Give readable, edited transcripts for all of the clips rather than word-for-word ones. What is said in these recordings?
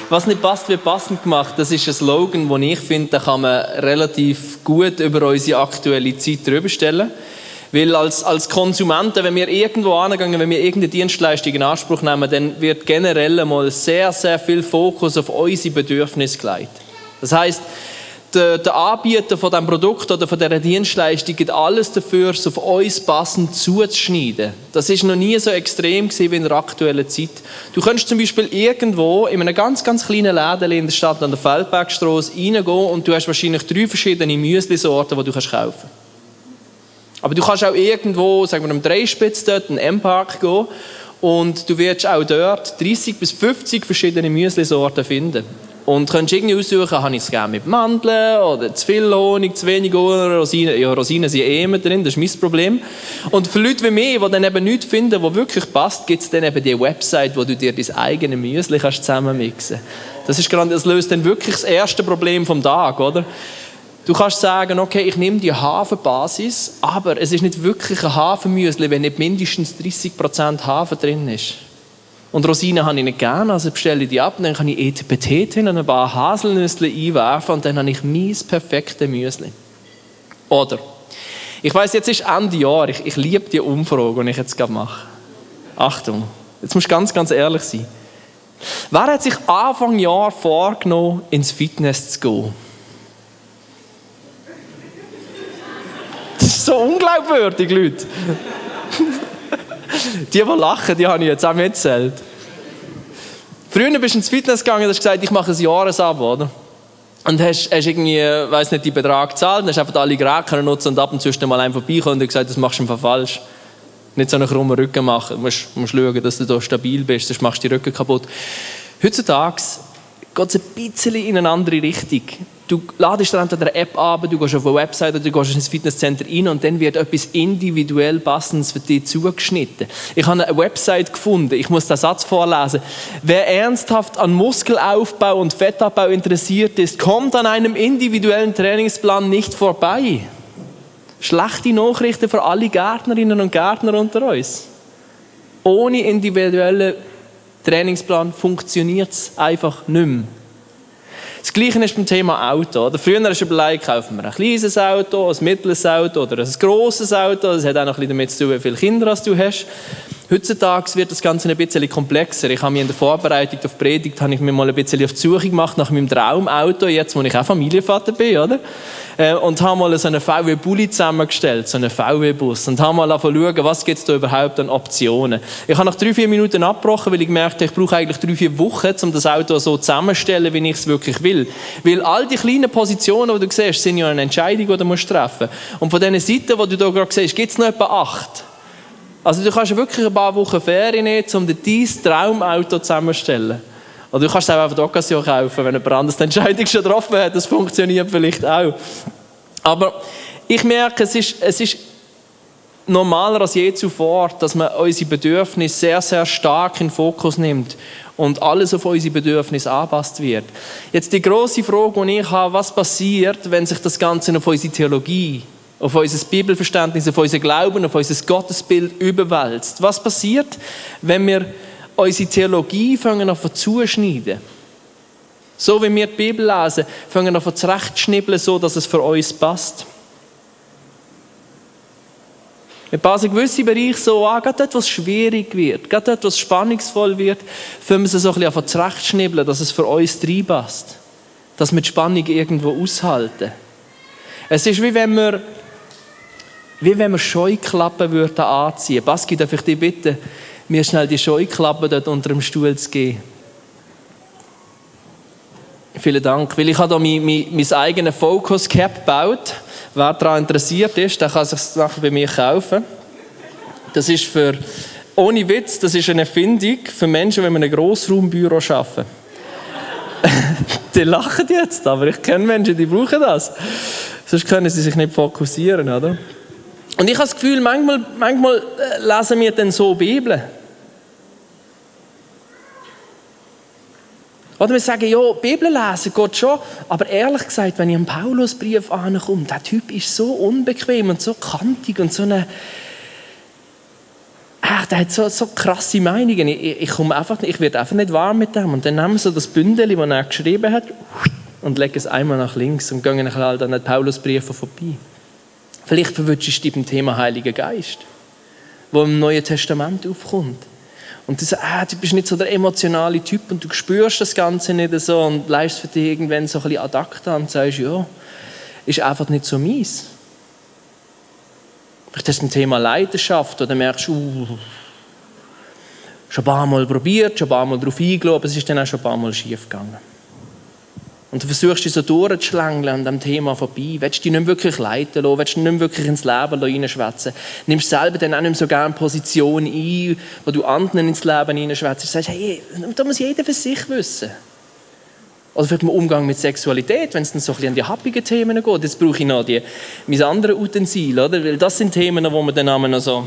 Was nicht passt, wird passend gemacht. Das ist ein Slogan, den ich finde, da kann man relativ gut über unsere aktuelle Zeit drüber stellen. Weil als Konsumenten, wenn wir irgendwo hingehen, wenn wir irgendeine Dienstleistung in Anspruch nehmen, dann wird generell mal sehr, sehr viel Fokus auf unsere Bedürfnisse gelegt. Das heisst, der Anbieter von diesem Produkt oder von dieser Dienstleistung gibt alles dafür, es auf uns passend zuzuschneiden. Das war noch nie so extrem wie in der aktuellen Zeit. Du könntest zum Beispiel irgendwo in einem ganz, ganz kleinen Läden in der Stadt an der Feldbergstrasse reingehen und du hast wahrscheinlich 3 verschiedene Müsli-Sorten, die du kaufen kannst. Aber du kannst auch irgendwo, sagen wir am Dreispitz dort, in M-Park gehen und du wirst auch dort 30 bis 50 verschiedene Müsli-Sorten finden. Und kannst irgendwie aussuchen, habe ich es gerne mit Mandeln oder zu viel Honig, zu wenig Rosinen. Ja, Rosinen sind immer drin, das ist mein Problem. Und für Leute wie mich, die dann eben nichts finden, was wirklich passt, gibt es dann eben die Website, wo du dir dein eigenes Müsli zusammenmixen kannst. Das löst dann wirklich das erste Problem vom Tag, oder? Du kannst sagen, okay, ich nehme die Hafenbasis, aber es ist nicht wirklich ein Hafenmüsli, wenn nicht mindestens 30% Hafer drin ist. Und Rosinen habe ich nicht gerne, also bestelle ich die ab, dann kann ich ETPT hin und ein paar Haselnüsse einwerfen und dann habe ich mein perfektes Müsli. Oder, ich weiss, jetzt ist Ende Jahr, ich liebe die Umfrage, die ich jetzt gerade mache. Achtung, jetzt musst du ganz, ganz ehrlich sein. Wer hat sich Anfang Jahr vorgenommen, ins Fitness zu gehen? Das ist so unglaubwürdig, Leute. Die lachen, die habe ich jetzt auch mitgezählt. Früher bist du ins Fitness gegangen und hast gesagt, ich mache ein Jahresabo, oder? Und hast irgendwie, weiss nicht, die Betrag gezahlt, und hast einfach alle Geräte nutzen und ab und zu mal einem vorbeikommen und gesagt, das machst du einfach falsch. Nicht so einen krummen Rücken machen. Du musst schauen, dass du da stabil bist, sonst machst du die Rücken kaputt. Heutzutage geht es ein bisschen in eine andere Richtung. Du ladest dann entweder eine App ab, du gehst auf eine Website oder du gehst ins Fitnesscenter rein und dann wird etwas individuell Passendes für dich zugeschnitten. Ich habe eine Website gefunden, ich muss den Satz vorlesen. Wer ernsthaft an Muskelaufbau und Fettabbau interessiert ist, kommt an einem individuellen Trainingsplan nicht vorbei. Schlechte Nachrichten für alle Gärtnerinnen und Gärtner unter uns. Ohne individuellen Trainingsplan funktioniert es einfach nicht mehr. Das Gleiche ist beim Thema Auto. Früher hast du überlegt, kaufen wir ein kleines Auto, ein mittleres Auto oder ein grosses Auto. Das hat auch noch ein bisschen damit zu tun, wie viele Kinder du hast. Heutzutage wird das Ganze ein bisschen komplexer. Ich habe mich in der Vorbereitung auf die Predigt habe ich mir mal ein bisschen auf die Suche gemacht nach meinem Traumauto, jetzt wo ich auch Familienvater bin, oder? Und habe mal so einen VW-Bulli zusammengestellt, so einen VW-Bus, und habe mal schauen, was gibt es da überhaupt an Optionen. Ich habe nach 3-4 Minuten abgebrochen, weil ich gemerkt habe, ich brauche eigentlich 3-4 Wochen, um das Auto so zusammenzustellen, wie ich es wirklich will. Weil all die kleinen Positionen, die du siehst, sind ja eine Entscheidung, die du treffen musst. Und von diesen Seiten, die du hier gerade siehst, gibt es noch etwa 8. Also du kannst wirklich ein paar Wochen Ferien nehmen, um dir dein Traumauto zusammenzustellen. Oder du kannst es auch auf die Occasion kaufen, wenn jemand anderes die Entscheidung schon getroffen hat. Das funktioniert vielleicht auch. Aber ich merke, es ist normaler als je zuvor, dass man unsere Bedürfnisse sehr, sehr stark in den Fokus nimmt und alles auf unsere Bedürfnisse angepasst wird. Jetzt die grosse Frage, die ich habe, was passiert, wenn sich das Ganze auf unsere Theologie, auf unser Bibelverständnis, auf unser Glauben, auf unser Gottesbild überwälzt? Was passiert, wenn wir unsere Theologie fangen an zuschneiden? So wie wir die Bibel lesen, fangen an zurechtschnibbeln, so dass es für uns passt. Wir passen gewisse Bereiche so an, gerade dort, was schwierig wird, gerade dort, was spannungsvoll wird, fangen wir es so ein bisschen zurechtschnibbeln, dass es für uns reinpasst. Dass wir die Spannung irgendwo aushalten. Es ist wie wenn wir Scheuklappen würden anziehen. Baski, darf ich dich bitten, mir schnell die Scheuklappen dort unter dem Stuhl zu geben? Vielen Dank. Weil ich habe hier mein eigenes Focus Cap gebaut. Wer daran interessiert ist, der kann sich das nachher bei mir kaufen. Das ist ohne Witz, das ist eine Erfindung für Menschen, die in einem Grossraumbüro arbeiten. Die lachen jetzt, aber ich kenne Menschen, die brauchen das. Sonst können sie sich nicht fokussieren, oder? Und ich habe das Gefühl, manchmal lesen wir dann so Bibel. Oder wir sagen, ja, Bibel lesen geht schon, aber ehrlich gesagt, wenn ich am Paulusbrief ankomme, der Typ ist so unbequem und so kantig und so eine... Er der hat so krasse Meinungen. Ich werde einfach nicht warm mit dem. Und dann nehmen wir so das Bündel, das er geschrieben hat, und legen es einmal nach links und gehen halt an den Paulusbriefen vorbei. Vielleicht verwünschst du dich beim Thema Heiliger Geist, wo im Neuen Testament aufkommt. Und du sagst, du bist nicht so der emotionale Typ und du spürst das Ganze nicht so und leistest für dich irgendwann so ein bisschen ad acta und sagst, ja, ist einfach nicht so meins. Vielleicht hast du ein Thema Leidenschaft oder merkst, schon ein paar Mal probiert, schon ein paar Mal darauf eingeladen, aber es ist dann auch schon ein paar Mal schief gegangen. Und du versuchst dich so durchzuschlängeln an diesem Thema vorbei. Willst du dich nicht wirklich leiten lassen? Willst du nicht wirklich ins Leben hineinschwätzen? Nimmst selber dann auch nicht mehr so gerne Position ein, wo du anderen ins Leben hineinschwätzt. Du sagst, hey, da muss jeder für sich wissen. Oder vielleicht im Umgang mit Sexualität, wenn es dann so ein bisschen an die happigen Themen geht. Jetzt brauche ich noch mein anderes Utensil, oder? Weil das sind Themen, wo man dann noch so...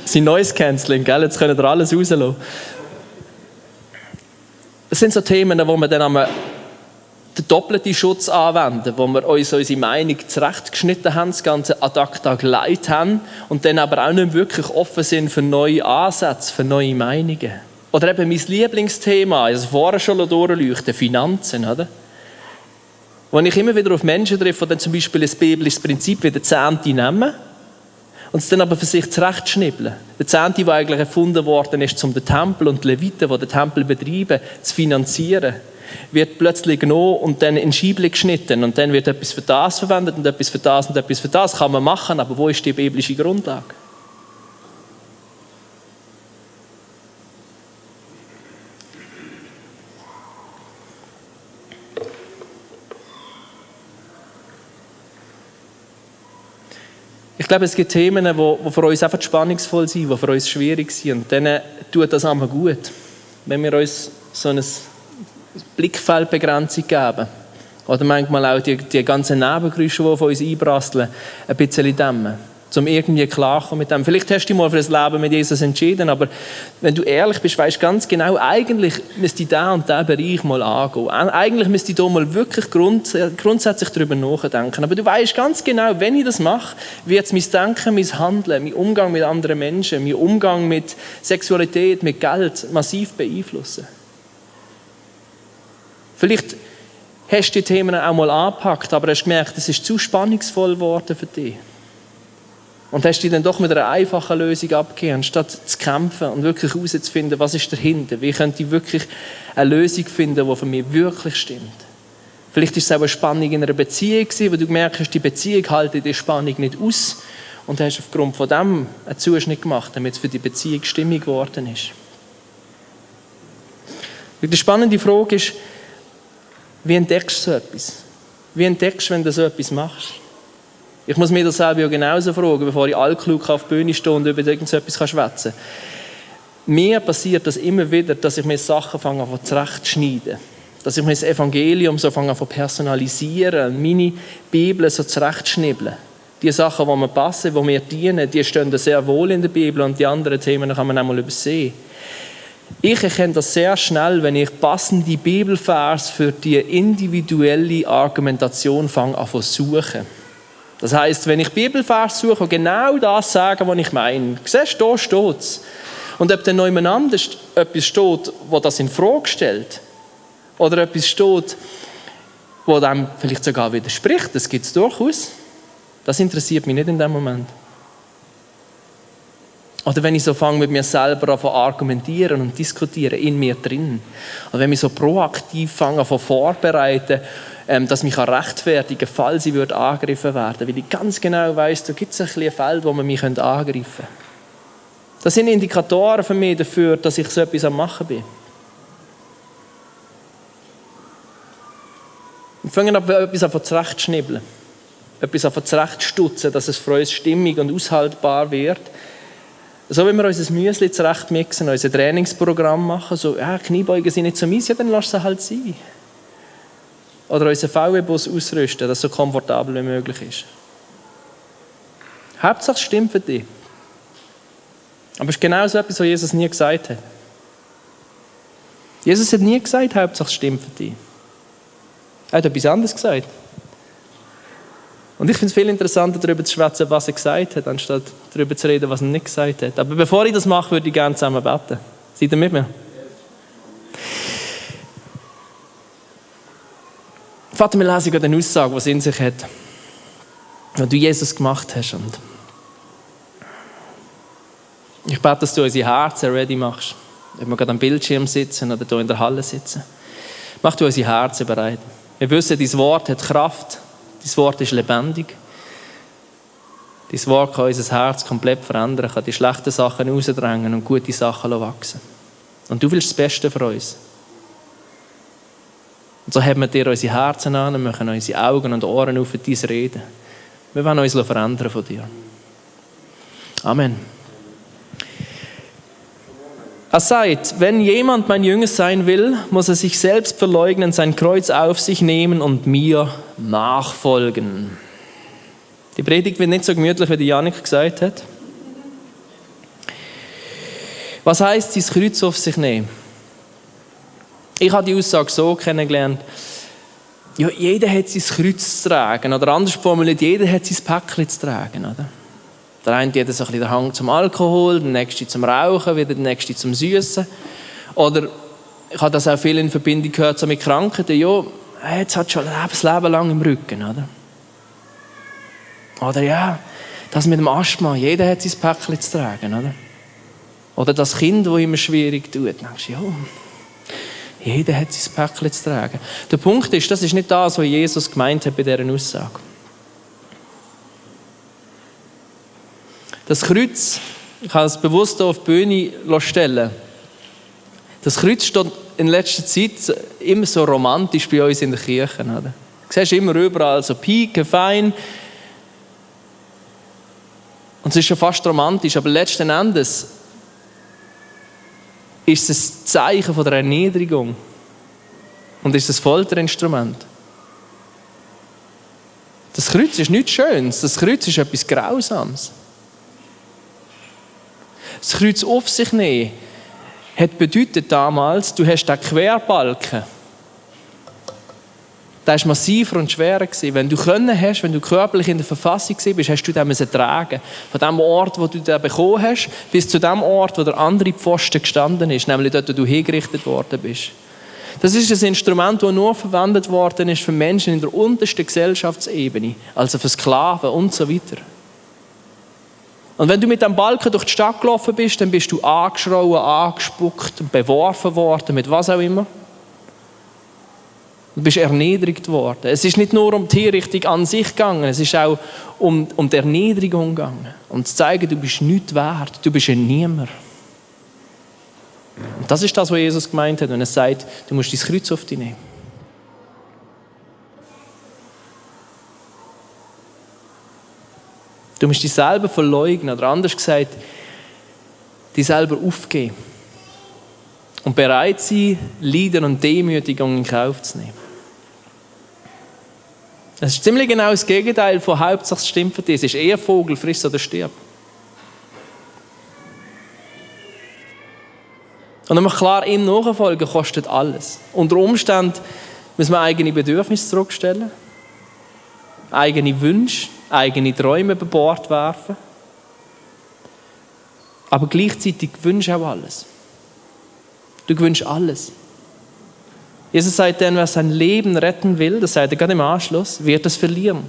Das sind Noise Cancelling, gell? Jetzt können wir alles rauslassen. Das sind so Themen, wo wir dann den doppelten Schutz anwenden, wo wir uns unsere Meinung zurechtgeschnitten haben, das Ganze ad acta gelegt haben und dann aber auch nicht wirklich offen sind für neue Ansätze, für neue Meinungen. Oder eben mein Lieblingsthema, also vorher schon durchleuchten, Finanzen, oder? Wo ich immer wieder auf Menschen treffe, die dann zum Beispiel ein biblisches Prinzip wie den Zehnte nehmen und es dann aber für sich zurechtschnibbeln. Der Zehnte, der eigentlich erfunden worden ist, um den Tempel und die Leviten, die den Tempel betreiben, zu finanzieren, wird plötzlich genommen und dann in Scheibchen geschnitten. Und dann wird etwas für das verwendet und etwas für das und etwas für das. Kann man machen, aber wo ist die biblische Grundlage? Ich glaube, es gibt Themen, die für uns einfach spannungsvoll sind, die für uns schwierig sind. Und dann tut das einmal gut, wenn wir uns so eine Blickfeldbegrenzung geben. Oder manchmal auch die ganzen Nebengeräusche, die von uns einprasseln, ein bisschen dämmen. Um irgendwie klarzukommen mit dem. Vielleicht hast du dich mal für das Leben mit Jesus entschieden, aber wenn du ehrlich bist, weißt du ganz genau, eigentlich müsste ich diesen und diesen Bereich mal angehen. Eigentlich müsste ich da mal wirklich grundsätzlich darüber nachdenken. Aber du weißt ganz genau, wenn ich das mache, wird es mein Denken, mein Handeln, mein Umgang mit anderen Menschen, mein Umgang mit Sexualität, mit Geld massiv beeinflussen. Vielleicht hast du die Themen auch mal angepackt, aber hast gemerkt, es ist zu spannungsvoll geworden für dich. Und hast dich dann doch mit einer einfachen Lösung abgegeben, anstatt zu kämpfen und wirklich herauszufinden, was ist dahinter? Wie könnte ich wirklich eine Lösung finden, die für mich wirklich stimmt? Vielleicht ist es auch eine Spannung in einer Beziehung gewesen, wo du gemerkt hast, die Beziehung hält die Spannung nicht aus und hast aufgrund von dem einen Zuschnitt gemacht, damit es für die Beziehung stimmig geworden ist. Und die spannende Frage ist, wie entdeckst du so etwas? Wie entdeckst du, wenn du so etwas machst? Ich muss mir das selber ja genauso fragen, bevor ich allklug auf der Bühne stehe und über irgendetwas schwätzen kann. Mir passiert das immer wieder, dass ich mir Sachen fange an zurechtschneiden. Dass ich mir das Evangelium so fange an zu personalisieren, meine Bibel so zurechtschnibbeln. Die Sachen, die mir passen, die mir dienen, die stehen sehr wohl in der Bibel und die anderen Themen kann man einmal übersehen. Ich erkenne das sehr schnell, wenn ich passende Bibelvers für die individuelle Argumentation fange an zu suchen. Das heisst, wenn ich Bibelvers suche, die genau das sagen, was ich meine, siehst du, da steht es. Und ob dann noch jemand anders etwas steht, das das in Frage stellt, oder etwas steht, das dem vielleicht sogar widerspricht, das gibt es durchaus, das interessiert mich nicht in dem Moment. Oder wenn ich so fange, mit mir selber an zu argumentieren und diskutieren, in mir drin. Oder wenn ich so proaktiv fange, an zu vorbereiten, dass mich rechtfertigen kann, falls ich angegriffen werden würde. Weil ich ganz genau weiss, da gibt es ein Feld, wo man mich angreifen könnte. Das sind Indikatoren für mich dafür, dass ich so etwas am Machen bin. Wir fangen an, etwas an zurechtschnibbeln. Etwas an zurechtstutzen, dass es für uns stimmig und aushaltbar wird. So wie wir unser Müsli zurechtmixen, unser Trainingsprogramm machen, so, ja, Kniebeugen sind nicht so mies, ja, dann lass sie halt sein. Oder unseren VW-Bus ausrüsten, dass es so komfortabel wie möglich ist. Hauptsache es stimmt für dich. Aber es ist genau so etwas, was Jesus nie gesagt hat. Jesus hat nie gesagt, Hauptsache es stimmt für dich. Er hat etwas anderes gesagt. Und ich finde es viel interessanter, darüber zu schwätzen, was er gesagt hat, anstatt darüber zu reden, was er nicht gesagt hat. Aber bevor ich das mache, würde ich gerne zusammen beten. Seid ihr mit mir? Vater, wir lesen gerade eine Aussage, die es in sich hat, die du Jesus gemacht hast. Und ich bete, dass du unsere Herzen ready machst. Ob wir gerade am Bildschirm sitzen oder hier in der Halle sitzen. Mach du unsere Herzen bereit. Wir wissen, dein Wort hat Kraft. Dein Wort ist lebendig. Dein Wort kann unser Herz komplett verändern, kann die schlechten Sachen rausdrängen und gute Sachen wachsen. Und du willst das Beste für uns. Und so haben wir dir unsere Herzen an und machen unsere Augen und Ohren auf für dein Reden. Wir wollen uns verändern von dir. Amen. Er sagt, wenn jemand mein Jünger sein will, muss er sich selbst verleugnen, sein Kreuz auf sich nehmen und mir nachfolgen. Die Predigt wird nicht so gemütlich, wie die Janik gesagt hat. Was heisst, sein Kreuz auf sich nehmen? Ich habe die Aussage so kennengelernt, ja, jeder hat sein Kreuz zu tragen. Oder anders formuliert, jeder hat sein Päckchen zu tragen. Oder? Der eine hat so ein bisschen den Hang zum Alkohol, der nächste zum Rauchen, wieder der nächste zum Süßen. Oder ich habe das auch viel in Verbindung gehört so mit Krankheiten. Ja, jetzt hat schon das Leben lang im Rücken. Oder ja, das mit dem Asthma. Jeder hat sein Päckchen zu tragen. Oder das Kind, das immer schwierig tut. Dann denkst du, ja, jeder hat sein Päckchen zu tragen. Der Punkt ist, das ist nicht das, was Jesus gemeint hat bei dieser Aussage. Das Kreuz, ich habe es bewusst auf die Bühne stellen. Das Kreuz steht in letzter Zeit immer so romantisch bei uns in den Kirchen. Oder? Du siehst immer überall so Piken, fein. Und es ist schon fast romantisch, aber letzten Endes ist es ein Zeichen von der Erniedrigung und ist es ein Folterinstrument. Das Kreuz ist nichts Schönes, das Kreuz ist etwas Grausames. Das Kreuz auf sich nehmen hat bedeutet damals, du hast den Querbalken. Der war massiver und schwerer. Wenn du können hast, wenn du körperlich in der Verfassung bist, hast du den tragen. Von dem Ort, wo du den bekommen hast, bis zu dem Ort, wo der andere Pfosten gestanden ist, nämlich dort, wo du hingerichtet worden bist. Das ist ein Instrument, das nur verwendet worden ist für Menschen in der untersten Gesellschaftsebene, also für Sklaven und so weiter. Und wenn du mit dem Balken durch die Stadt gelaufen bist, dann bist du angeschrauen, angespuckt und beworfen worden, mit was auch immer. Du bist erniedrigt worden. Es ist nicht nur um die Hinrichtung an sich gegangen, es ist auch um die Erniedrigung gegangen. Um zu zeigen, du bist nichts wert, du bist ein Niemand. Und das ist das, was Jesus gemeint hat, wenn er sagt, du musst dein Kreuz auf dich nehmen. Du musst dich selber verleugnen, oder anders gesagt, dich selber aufgeben. Und bereit sein, Leiden und Demütigung in Kauf zu nehmen. Es ist ziemlich genau das Gegenteil von Hauptsache es stimmt für dich. Es ist eher Vogel, friss oder stirb. Und wenn wir klar ihm nachfolgen, kostet alles. Unter Umständen müssen wir eigene Bedürfnisse zurückstellen, eigene Wünsche, eigene Träume über Bord werfen. Aber gleichzeitig gewünscht auch alles. Du gewünschst alles. Jesus sagt dann, wer sein Leben retten will, das sagt er gerade im Anschluss, wird es verlieren.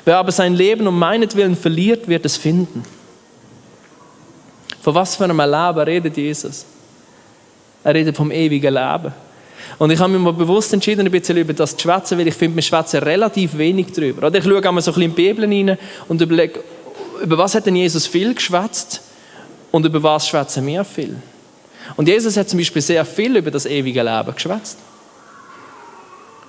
Wer aber sein Leben um meinetwillen verliert, wird es finden. Von was für einem Leben redet Jesus? Er redet vom ewigen Leben. Und ich habe mich mal bewusst entschieden, ein bisschen über das zu schwätzen, weil ich finde, wir schwätzen relativ wenig darüber. Ich schaue einmal so ein bisschen in die Bibel rein und überlege, über was hat denn Jesus viel geschwätzt und über was schwätzen wir viel? Und Jesus hat zum Beispiel sehr viel über das ewige Leben geschwätzt.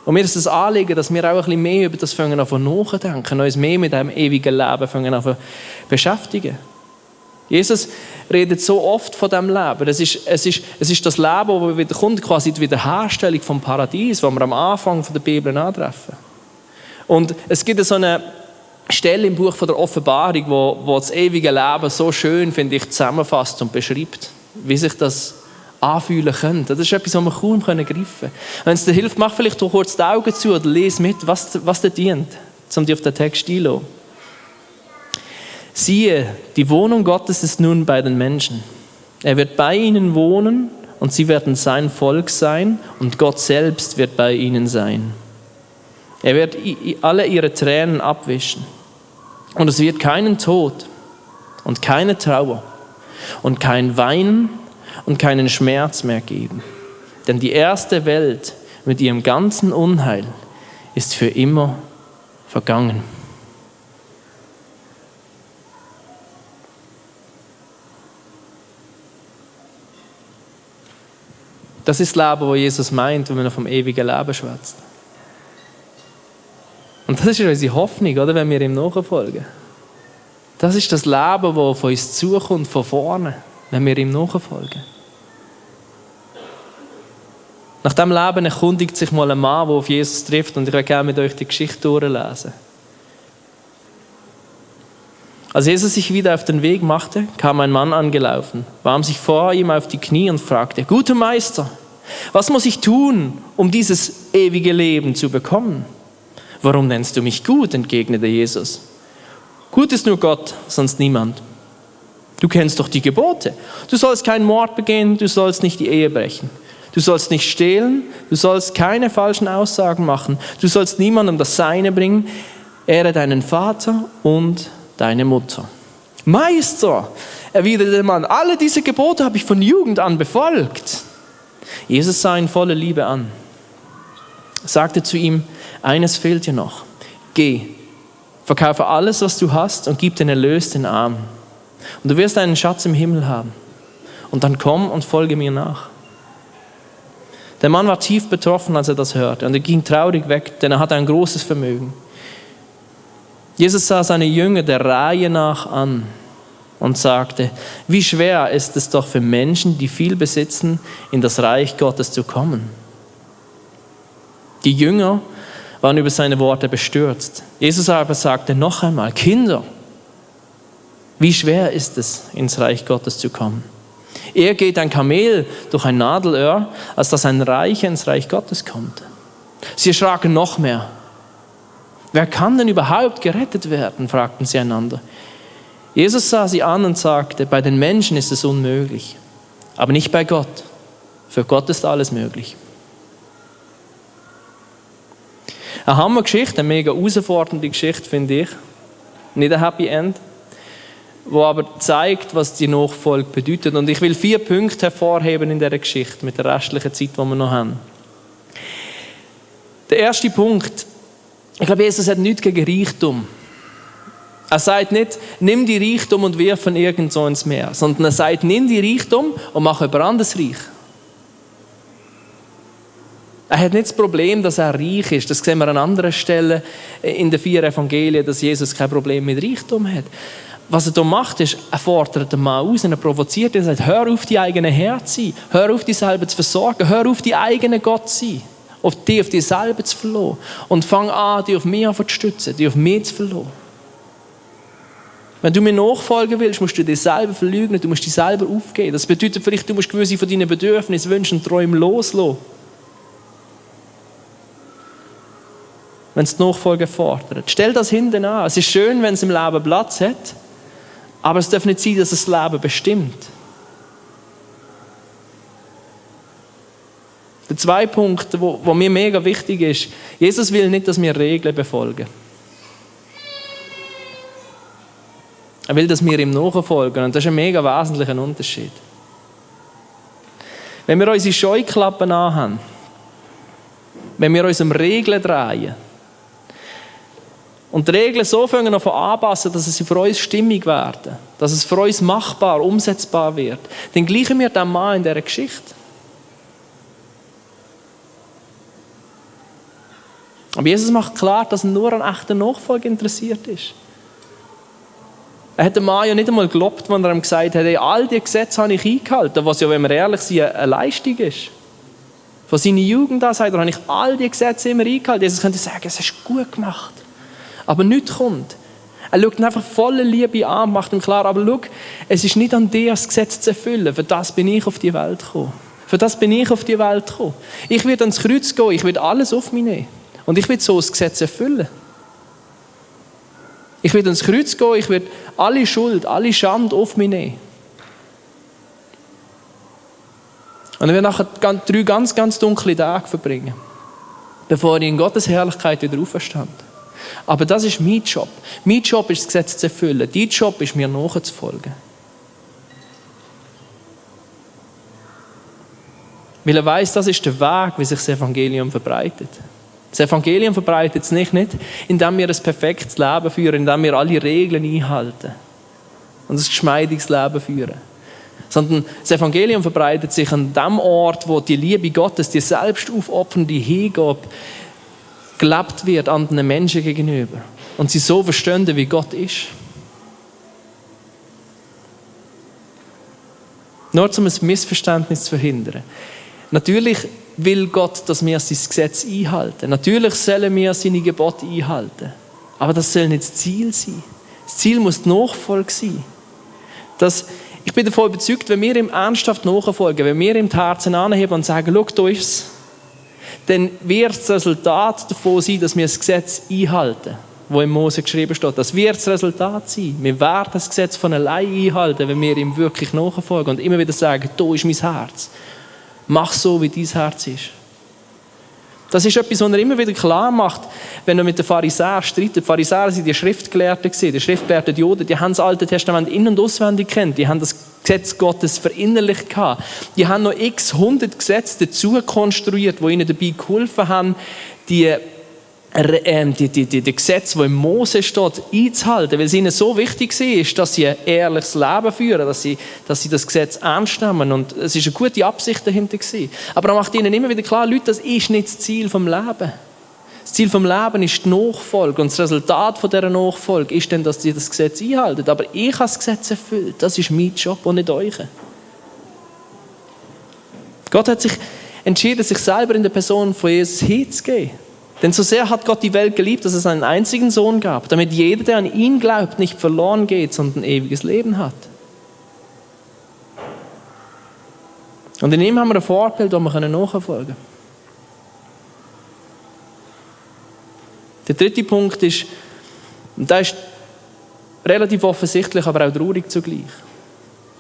Und mir ist das Anliegen, dass wir auch ein bisschen mehr über das nachdenken, uns mehr mit dem ewigen Leben beschäftigen. Jesus redet so oft von diesem Leben. Es ist das Leben, das wieder kommt, quasi die Wiederherstellung vom Paradies, das wir am Anfang der Bibel antreffen. Und es gibt so eine Stelle im Buch von der Offenbarung, wo das ewige Leben so schön, finde ich, zusammenfasst und beschreibt, wie sich das anfühlen könnte. Das ist etwas, was wir kaum greifen können. Wenn es dir hilft, mach vielleicht kurz die Augen zu oder lese mit, was dir dient. um dich auf den Text einzulassen. Siehe, die Wohnung Gottes ist nun bei den Menschen. Er wird bei ihnen wohnen und sie werden sein Volk sein und Gott selbst wird bei ihnen sein. Er wird alle ihre Tränen abwischen. Und es wird keinen Tod und keine Trauer und kein Weinen und keinen Schmerz mehr geben. Denn die erste Welt mit ihrem ganzen Unheil ist für immer vergangen. Das ist das Leben, das Jesus meint, wenn man vom ewigen Leben schwätzt. Und das ist unsere Hoffnung, oder, wenn wir ihm nachfolgen. Das ist das Leben, das auf uns zukommt, von vorne, wenn wir ihm nachfolgen. Nach diesem Leben erkundigt sich mal ein Mann, der auf Jesus trifft, und ich werde gerne mit euch die Geschichte durchlesen. Als Jesus sich wieder auf den Weg machte, kam ein Mann angelaufen, warf sich vor ihm auf die Knie und fragte: Guter Meister, was muss ich tun, um dieses ewige Leben zu bekommen? Warum nennst du mich gut? Entgegnete Jesus. Gut ist nur Gott, sonst niemand. Du kennst doch die Gebote. Du sollst keinen Mord begehen, du sollst nicht die Ehe brechen. Du sollst nicht stehlen, du sollst keine falschen Aussagen machen, du sollst niemandem das Seine bringen. Ehre deinen Vater und deine Mutter. Meister, erwiderte der Mann, alle diese Gebote habe ich von Jugend an befolgt. Jesus sah ihn voller Liebe an, sagte zu ihm: Eines fehlt dir noch. Geh, verkaufe alles, was du hast, und gib den Erlös den Armen. Und du wirst einen Schatz im Himmel haben. Und dann komm und folge mir nach. Der Mann war tief betroffen, als er das hörte, und er ging traurig weg, denn er hatte ein großes Vermögen. Jesus sah seine Jünger der Reihe nach an und sagte: Wie schwer ist es doch für Menschen, die viel besitzen, in das Reich Gottes zu kommen. Die Jünger waren über seine Worte bestürzt. Jesus aber sagte noch einmal: Kinder, wie schwer ist es, ins Reich Gottes zu kommen. Eher geht ein Kamel durch ein Nadelöhr, als dass ein Reicher ins Reich Gottes kommt. Sie erschraken noch mehr. Wer kann denn überhaupt gerettet werden? Fragten sie einander. Jesus sah sie an und sagte: Bei den Menschen ist es unmöglich, aber nicht bei Gott. Für Gott ist alles möglich. Eine Hammergeschichte, eine mega herausfordernde Geschichte, finde ich. Nicht ein Happy End, wo aber zeigt, was die Nachfolge bedeutet. Und ich will 4 Punkte hervorheben in dieser Geschichte, mit der restlichen Zeit, die wir noch haben. Der erste Punkt: Ich glaube, Jesus hat nichts gegen Reichtum. Er sagt nicht, nimm die Reichtum und wirf ihn irgendwo ins Meer, sondern er sagt, nimm die Reichtum und mach jemand anderes reich. Er hat nicht das Problem, dass er reich ist. Das sehen wir an anderen Stellen in den 4 Evangelien, dass Jesus kein Problem mit Reichtum hat. Was er hier macht, ist, er fordert den Mann aus und er provoziert ihn und sagt: Hör auf, die eigene Herr zu sein. Hör auf, dich selber zu versorgen. Hör auf, die eigene Gott zu sein. Auf dich selber zu verlassen. Und fang an, dich auf mich zu stützen, dich auf mich zu verlassen. Wenn du mir nachfolgen willst, musst du dich selber verleugnen, du musst dich selber aufgeben. Das bedeutet vielleicht, du musst gewisse von deinen Bedürfnissen, Wünschen und Träumen loslassen. Wenn es die Nachfolge fordert. Stell das hinten an. Es ist schön, wenn es im Leben Platz hat, aber es darf nicht sein, dass es das Leben bestimmt. Der zweite Punkt, der mir mega wichtig ist: Jesus will nicht, dass wir Regeln befolgen. Er will, dass wir ihm nachfolgen. Und das ist ein mega wesentlicher Unterschied. Wenn wir unsere Scheuklappen anhaben, wenn wir uns um Regeln drehen und die Regeln so anfangen anpassen, dass sie für uns stimmig werden, dass es für uns machbar, umsetzbar wird, dann gleichen wir dem Mann in dieser Geschichte. Aber Jesus macht klar, dass er nur an echter Nachfolge interessiert ist. Er hat dem Mann ja nicht einmal gelobt, wenn er ihm gesagt hat: Hey, all die Gesetze habe ich eingehalten, was ja, wenn wir ehrlich sind, eine Leistung ist. Von seiner Jugend an sagt er, habe ich all die Gesetze immer eingehalten. Jesus könnte sagen, es hast du gut gemacht. Aber nichts kommt. Er schaut ihn einfach voller Liebe an, macht ihm klar: Aber schau, es ist nicht an dir, das Gesetz zu erfüllen. Für das bin ich auf die Welt gekommen. Für das bin ich auf die Welt gekommen. Ich werde ans Kreuz gehen, ich werde alles auf mich nehmen. Und ich will so das Gesetz erfüllen. Ich werde ans Kreuz gehen, ich werde alle Schuld, alle Schande auf mich nehmen. Und ich werde nachher 3 ganz, ganz dunkle Tage verbringen, bevor ich in Gottes Herrlichkeit wieder auferstand. Aber das ist mein Job. Mein Job ist, das Gesetz zu erfüllen. Dein Job ist, mir nachzufolgen. Weil er weiss, das ist der Weg, wie sich das Evangelium verbreitet. Das Evangelium verbreitet es nicht, indem wir ein perfektes Leben führen, indem wir alle Regeln einhalten und ein geschmeidiges Leben führen. Sondern das Evangelium verbreitet sich an dem Ort, wo die Liebe Gottes, die selbstaufopfernde Hingabe gelebt wird anderen Menschen gegenüber. Und sie so verstehen, wie Gott ist. Nur um ein Missverständnis zu verhindern. Natürlich will Gott, dass wir sein Gesetz einhalten. Natürlich sollen wir seine Gebote einhalten. Aber das soll nicht das Ziel sein. Das Ziel muss die Nachfolge sein. Ich bin davon überzeugt, wenn wir ihm ernsthaft nachfolgen, wenn wir ihm die Herzen anheben und sagen, schau, da ist es, dann wird das Resultat davon sein, dass wir das Gesetz einhalten, wo im Mose geschrieben steht. Das wird das Resultat sein. Wir werden das Gesetz von allein einhalten, wenn wir ihm wirklich nachfolgen und immer wieder sagen, da ist mein Herz. Mach so, wie dein Herz ist. Das ist etwas, was er immer wieder klar macht, wenn er mit den Pharisäern streitet. Die Pharisäer waren die Schriftgelehrten. Die Schriftgelehrten Juden, die haben das Alte Testament in- und auswendig gekannt. Die haben das Gesetz Gottes verinnerlicht gehabt. Die haben noch x 100 Gesetze dazu konstruiert, die ihnen dabei geholfen haben, die Gesetze, die im Mose steht, einzuhalten, weil es ihnen so wichtig war, dass sie ein ehrliches Leben führen, dass sie das Gesetz ernst nehmen. Und es war eine gute Absicht dahinter. Aber er macht ihnen immer wieder klar, Leute, das ist nicht das Ziel vom Leben. Das Ziel vom Leben ist die Nachfolge. Und das Resultat von dieser Nachfolge ist dann, dass sie das Gesetz einhalten. Aber ich habe das Gesetz erfüllt. Das ist mein Job und nicht euch. Gott hat sich entschieden, sich selber in der Person von Jesus hinzugeben. Denn so sehr hat Gott die Welt geliebt, dass es einen einzigen Sohn gab, damit jeder, der an ihn glaubt, nicht verloren geht, sondern ein ewiges Leben hat. Und in ihm haben wir ein Vorbild, das wir nachfolgen können. Der dritte Punkt ist, und das ist relativ offensichtlich, aber auch traurig zugleich.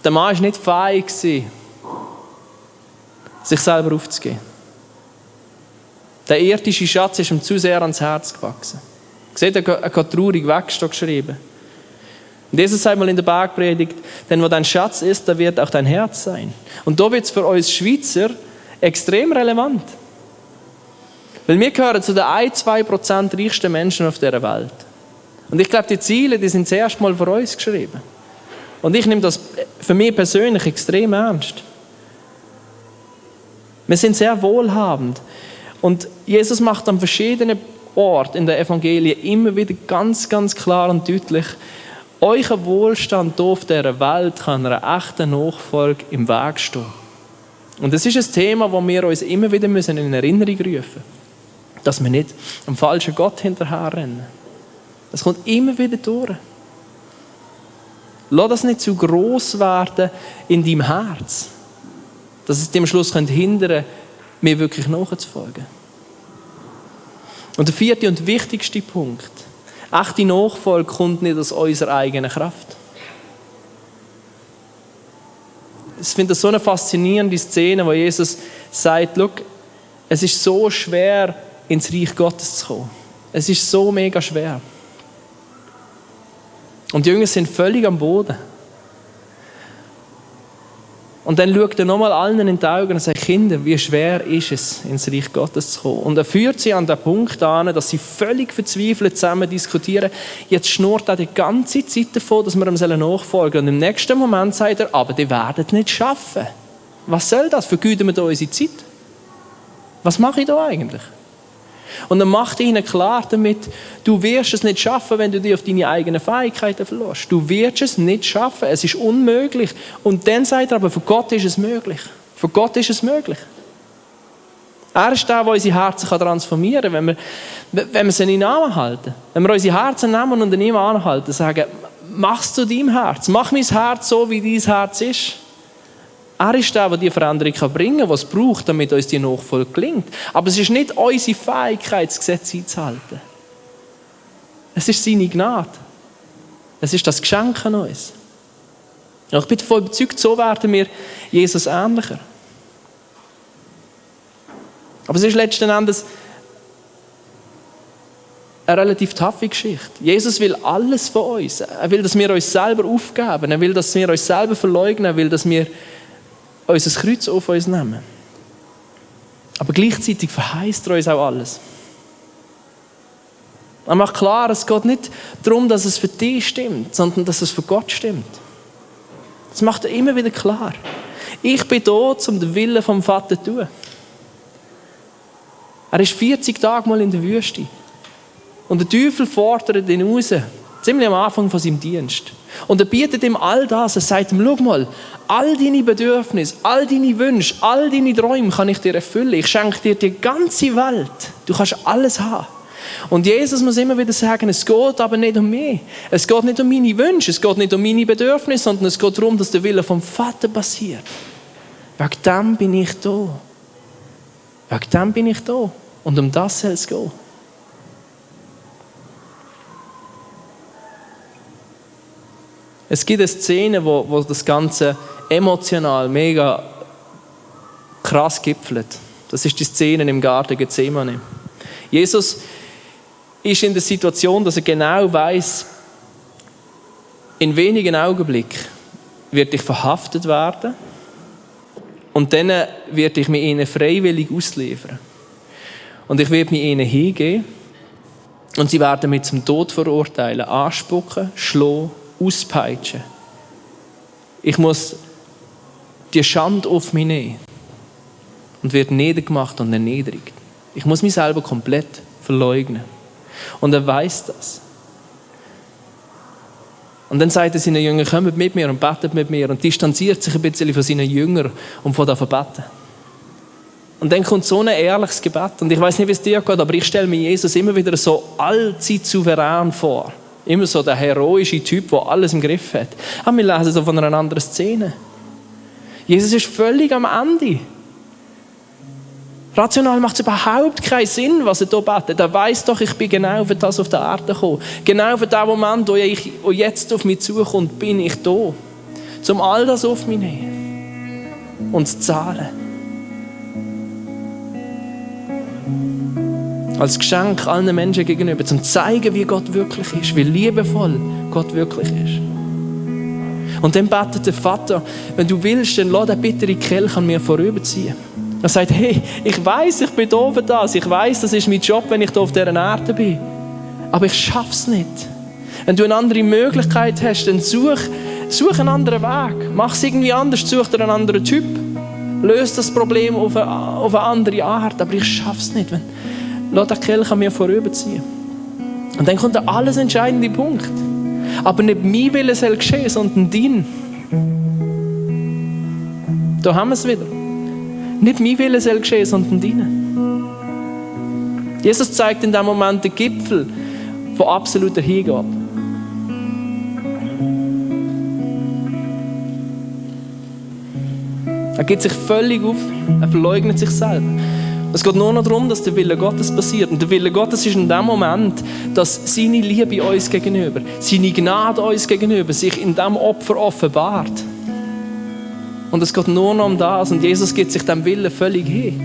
Der Mann war nicht fähig, sich selber aufzugeben. Der irdische Schatz ist ihm zu sehr ans Herz gewachsen. Seht, er geht traurig weg, steht geschrieben. Und Jesus sagt mal in der Bergpredigt, denn wo dein Schatz ist, da wird auch dein Herz sein. Und da wird es für uns Schweizer extrem relevant. Weil wir gehören zu den 1-2% reichsten Menschen auf dieser Welt. Und ich glaube, die Ziele, die sind zuerst mal für uns geschrieben. Und ich nehme das für mich persönlich extrem ernst. Wir sind sehr wohlhabend. Und Jesus macht an verschiedenen Orten in den Evangelien immer wieder ganz, ganz klar und deutlich, euer Wohlstand hier auf dieser Welt kann einer echten Nachfolge im Weg stehen. Und das ist ein Thema, das wir uns immer wieder in Erinnerung rufen müssen. Dass wir nicht am falschen Gott hinterherrennen. Das kommt immer wieder durch. Lass das nicht zu gross werden in deinem Herz, dass es dir am Schluss hindern könnte, mir wirklich nachzufolgen. Und der vierte und wichtigste Punkt. Echte Nachfolge kommt nicht aus unserer eigenen Kraft. Ich finde das so eine faszinierende Szene, wo Jesus sagt, schau, es ist so schwer, ins Reich Gottes zu kommen. Es ist so mega schwer. Und die Jünger sind völlig am Boden. Und dann schaut er nochmal allen in die Augen und sagt, Kinder, wie schwer ist es, ins Reich Gottes zu kommen? Und er führt sie an den Punkt an, dass sie völlig verzweifelt zusammen diskutieren. Jetzt schnurrt er die ganze Zeit davon, dass wir ihm nachfolgen sollen. Und im nächsten Moment sagt er, aber die werden es nicht schaffen. Was soll das? Vergeuden wir da unsere Zeit? Was mache ich da eigentlich? Und er macht ihnen klar damit, du wirst es nicht schaffen, wenn du dich auf deine eigenen Fähigkeiten verlässt. Du wirst es nicht schaffen, es ist unmöglich. Und dann sagt er aber, für Gott ist es möglich. Für Gott ist es möglich. Er ist der, der unsere Herzen transformieren kann, wenn wir sie in ihn anhalten. Wenn wir unsere Herzen nehmen und in ihm anhalten, sagen, mach es zu deinem Herz. Mach mein Herz so, wie dein Herz ist. Er ist der die Veränderung bringen kann, was es braucht, damit uns die Nachfolge gelingt. Aber es ist nicht unsere Fähigkeit, das Gesetz einzuhalten. Es ist seine Gnade. Es ist das Geschenk an uns. Und ich bin davon überzeugt, so werden wir Jesus ähnlicher. Aber es ist letzten Endes eine relativ taffe Geschichte. Jesus will alles von uns. Er will, dass wir uns selber aufgeben. Er will, dass wir uns selber verleugnen. Er will, dass wir unser Kreuz auf uns nehmen. Aber gleichzeitig verheißt er uns auch alles. Er macht klar, es geht nicht darum, dass es für dich stimmt, sondern dass es für Gott stimmt. Das macht er immer wieder klar. Ich bin da, um den Willen vom Vater zu tun. Er ist 40 Tage mal in der Wüste. Und der Teufel fordert ihn raus, ziemlich am Anfang von seinem Dienst. Und er bietet ihm all das. Er sagt ihm, schau mal, all deine Bedürfnisse, all deine Wünsche, all deine Träume kann ich dir erfüllen. Ich schenke dir die ganze Welt. Du kannst alles haben. Und Jesus muss immer wieder sagen, es geht aber nicht um mich. Es geht nicht um meine Wünsche, es geht nicht um meine Bedürfnisse, sondern es geht darum, dass der Wille vom Vater passiert. Wegen dem bin ich da. Wegen dem bin ich da. Und um das soll es gehen. Es gibt eine Szene, wo das Ganze emotional mega krass gipfelt. Das ist die Szene im Garten Gethsemane. Jesus ist in der Situation, dass er genau weiß, in wenigen Augenblicken werde ich verhaftet werden und dann werde ich mich ihnen freiwillig ausliefern. Und ich werde mich ihnen hingeben und sie werden mich zum Tod verurteilen, anspucken, schlagen, auspeitschen. Ich muss die Schande auf mich nehmen und werde niedergemacht und erniedrigt. Ich muss mich selber komplett verleugnen. Und er weiß das. Und dann sagt er seinen Jüngern, kommt mit mir und betet mit mir und distanziert sich ein bisschen von seinen Jüngern und von der Verbeten. Und dann kommt so ein ehrliches Gebet. Und ich weiß nicht, wie es dir geht, aber ich stelle mir Jesus immer wieder so allzeit souverän vor. Immer so der heroische Typ, der alles im Griff hat. Aber wir lesen so von einer anderen Szene. Jesus ist völlig am Ende. Rational macht es überhaupt keinen Sinn, was er hier betet. Er weiss doch, ich bin genau für das auf der Erde gekommen. Genau für den Moment, wo jetzt auf mich zukommt, bin ich da. Um all das auf mich zu nehmen und zu zahlen. Als Geschenk allen Menschen gegenüber, um zu zeigen, wie Gott wirklich ist, wie liebevoll Gott wirklich ist. Und dann betet der Vater, wenn du willst, dann lass den bitteren Kelch an mir vorüberziehen. Er sagt, hey, ich weiss, ich bin da für das. Ich weiss, das ist mein Job, wenn ich hier auf dieser Erde bin. Aber ich schaff's nicht. Wenn du eine andere Möglichkeit hast, dann such einen anderen Weg. Mach es irgendwie anders, such dir einen anderen Typ. Löse das Problem auf eine andere Art. Aber ich schaff's nicht. Lass den Kelch an mir vorüberziehen. Und dann kommt der alles entscheidende Punkt. Aber nicht mein Wille soll geschehen, sondern dein. Da haben wir es wieder. Nicht mein Wille soll geschehen, sondern deine. Jesus zeigt in diesem Moment den Gipfel von absoluter Hingabe. Er gibt sich völlig auf, er verleugnet sich selber. Es geht nur noch darum, dass der Wille Gottes passiert. Und der Wille Gottes ist in dem Moment, dass seine Liebe uns gegenüber, seine Gnade uns gegenüber sich in diesem Opfer offenbart. Und es geht nur noch um das. Und Jesus gibt sich dem Willen völlig hin.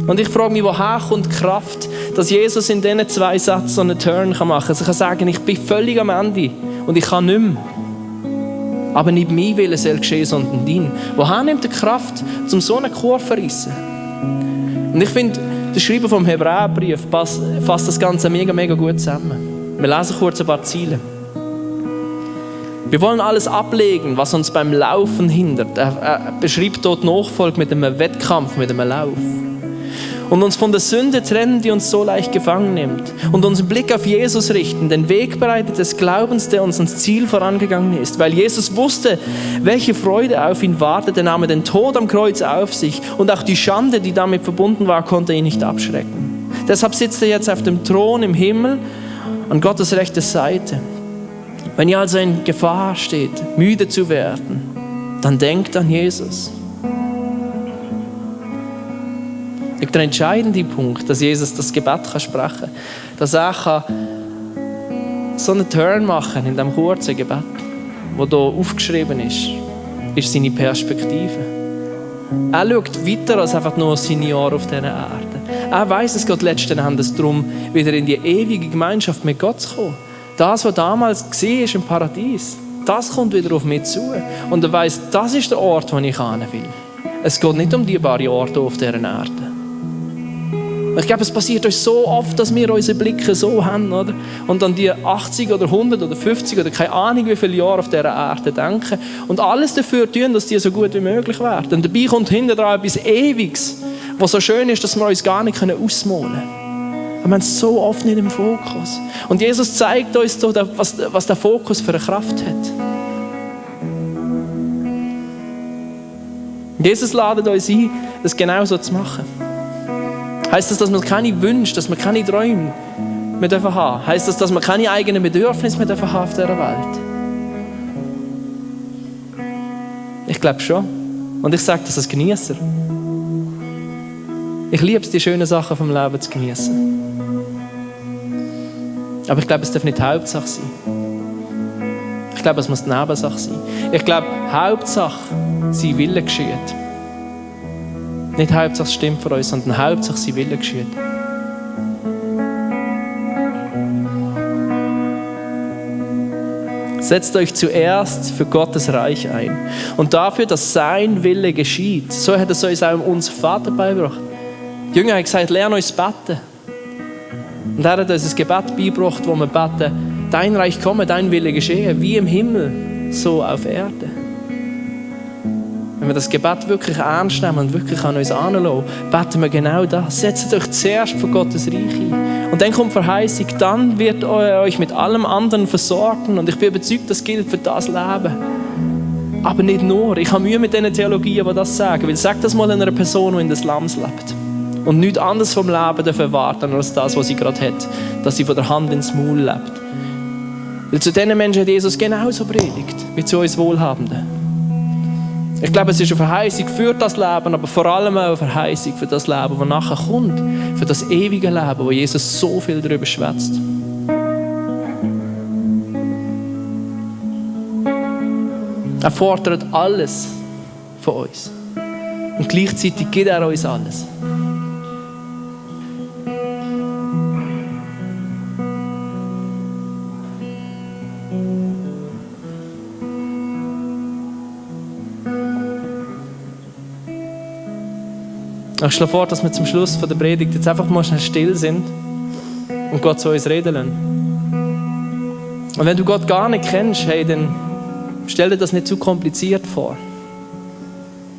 Und ich frage mich, woher kommt die Kraft, dass Jesus in diesen 2 Sätzen so einen Turn machen kann. Er kann sagen, ich bin völlig am Ende und ich kann nicht mehr. Aber nicht mein Wille soll geschehen, sondern dein. Woher nimmt die Kraft, um so eine Kurve zu reissen? Und ich finde, der Schreiber vom Hebräerbrief fasst das Ganze mega, mega gut zusammen. Wir lesen kurz ein paar Ziele. Wir wollen alles ablegen, was uns beim Laufen hindert. Er beschreibt dort Nachfolge mit einem Wettkampf, mit einem Lauf. Und uns von der Sünde trennen, die uns so leicht gefangen nimmt. Und unseren Blick auf Jesus richten, den Wegbereiter des Glaubens, der uns ans Ziel vorangegangen ist. Weil Jesus wusste, welche Freude auf ihn wartete, nahm er den Tod am Kreuz auf sich. Und auch die Schande, die damit verbunden war, konnte ihn nicht abschrecken. Deshalb sitzt er jetzt auf dem Thron im Himmel, an Gottes rechter Seite. Wenn ihr also in Gefahr steht, müde zu werden, dann denkt an Jesus. Der entscheidende Punkt, dass Jesus das Gebet sprechen kann, dass er so einen Turn machen in diesem kurzen Gebet, das hier aufgeschrieben ist seine Perspektive. Er schaut weiter als einfach nur seine Jahre auf dieser Erde. Er weiss, es geht letzten Endes darum, wieder in die ewige Gemeinschaft mit Gott zu kommen. Das, was damals war im Paradies, das kommt wieder auf mich zu. Und er weiss, das ist der Ort, wo ich hin will. Es geht nicht um die paar Jahre auf dieser Erde. Ich glaube, es passiert uns so oft, dass wir unsere Blicke so haben, oder? Und an die 80 oder 100 oder 50 oder keine Ahnung wie viele Jahre auf dieser Erde denken und alles dafür tun, dass die so gut wie möglich werden. Und dabei kommt hinten dran etwas Ewiges, was so schön ist, dass wir uns gar nicht ausmalen können. Wir haben es so oft nicht im Fokus. Und Jesus zeigt uns so, was der Fokus für eine Kraft hat. Jesus ladet uns ein, das genau so zu machen. Heißt das, dass wir keine Wünsche, dass wir keine Träume mehr haben dürfen? Heißt das, dass wir keine eigenen Bedürfnisse mehr haben auf dieser Welt? Ich glaube schon. Und ich sage das als Genießer. Ich liebe es, die schönen Sachen vom Leben zu genießen. Aber ich glaube, es darf nicht die Hauptsache sein. Ich glaube, es muss die Nebensache sein. Ich glaube, Hauptsache, sein Wille geschieht. Nicht Hauptsache es stimmt für uns, sondern Hauptsache sein Wille geschieht. Setzt euch zuerst für Gottes Reich ein. Und dafür, dass sein Wille geschieht. So hat es uns auch unser Vater beigebracht. Die Jünger haben gesagt, lerne uns beten. Und er hat uns ein Gebet beigebracht, wo wir beten, dein Reich komme, dein Wille geschehe, wie im Himmel, so auf Erde. Wenn wir das Gebet wirklich ernst nehmen und wirklich an uns heranlassen, beten wir genau das. Setzt euch zuerst für Gottes Reich ein. Und dann kommt Verheißung, dann wird er euch mit allem anderen versorgen. Und ich bin überzeugt, das gilt für das Leben. Aber nicht nur. Ich habe Mühe mit diesen Theologien, die das sagen. Weil sag das mal einer Person, die in des Lamms lebt. Und nichts anderes vom Leben dafür erwarten, als das, was sie gerade hat. Dass sie von der Hand ins Maul lebt. Weil zu diesen Menschen hat Jesus genauso predigt, wie zu uns Wohlhabenden. Ich glaube, es ist eine Verheißung für das Leben, aber vor allem auch eine Verheißung für das Leben, das nachher kommt. Für das ewige Leben, wo Jesus so viel darüber schwätzt. Er fordert alles von uns. Und gleichzeitig gibt er uns alles. Ich schlage vor, dass wir zum Schluss der Predigt jetzt einfach mal schnell still sind und Gott zu uns reden lassen. Und wenn du Gott gar nicht kennst, hey, dann stell dir das nicht zu kompliziert vor.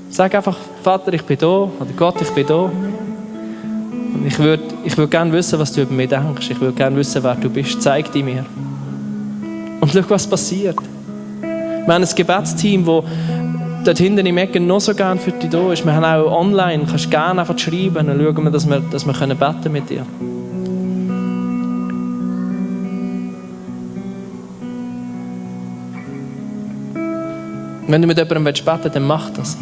Sag einfach, Vater, ich bin da, oder Gott, ich bin da. Und ich würde gerne wissen, was du über mich denkst. Ich würde gerne wissen, wer du bist. Zeig dich mir. Und schau, was passiert. Wir haben ein Gebetsteam, das dort hinten im Ecken noch so gerne für dich da ist. Wir haben auch online, du kannst gerne einfach schreiben und schauen wir, dass wir beten mit dir. Wenn du mit jemandem beten willst, dann mach das.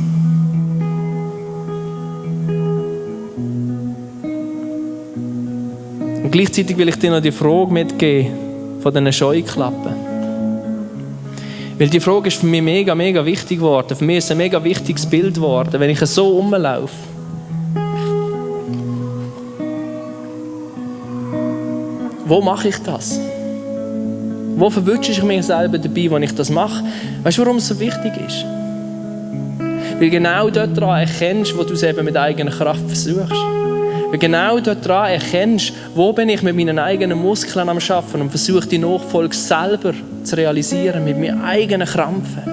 Und gleichzeitig will ich dir noch die Frage mitgeben von diesen Scheuklappen. Weil die Frage ist für mich mega, mega wichtig geworden. Für mich ist es ein mega wichtiges Bild geworden. Wenn ich so rumlaufe, wo mache ich das? Wo verwünsche ich mich selber dabei, wenn ich das mache? Weißt du, warum es so wichtig ist? Weil genau dort dran erkennst, wo du es eben mit eigener Kraft versuchst. Weil genau dort dran erkennst, wo bin ich mit meinen eigenen Muskeln am Arbeiten und versuche die Nachfolge selber zu realisieren, mit meinen eigenen Krampfen.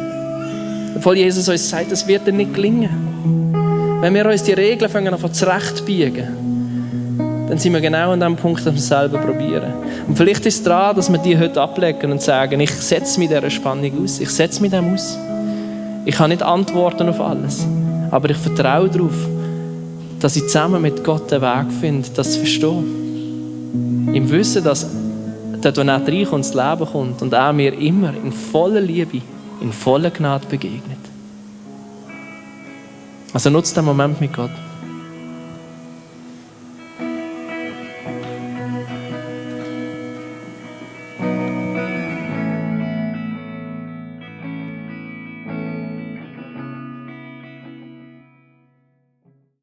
Obwohl Jesus uns sagt, das wird dir nicht gelingen. Wenn wir uns die Regeln anfangen zurechtbiegen, dann sind wir genau an dem Punkt, dass wir es selber probieren. Und vielleicht ist es daran, dass wir die heute ablegen und sagen, ich setze mich dieser Spannung aus, ich setze mich dem aus. Ich kann nicht antworten auf alles, aber ich vertraue darauf, dass ich zusammen mit Gott den Weg finde, das zu verstehen. Im Wissen, dass dort, wo er reinkommt, das Leben kommt und er mir immer in voller Liebe, in voller Gnade begegnet. Also nutzt den Moment mit Gott.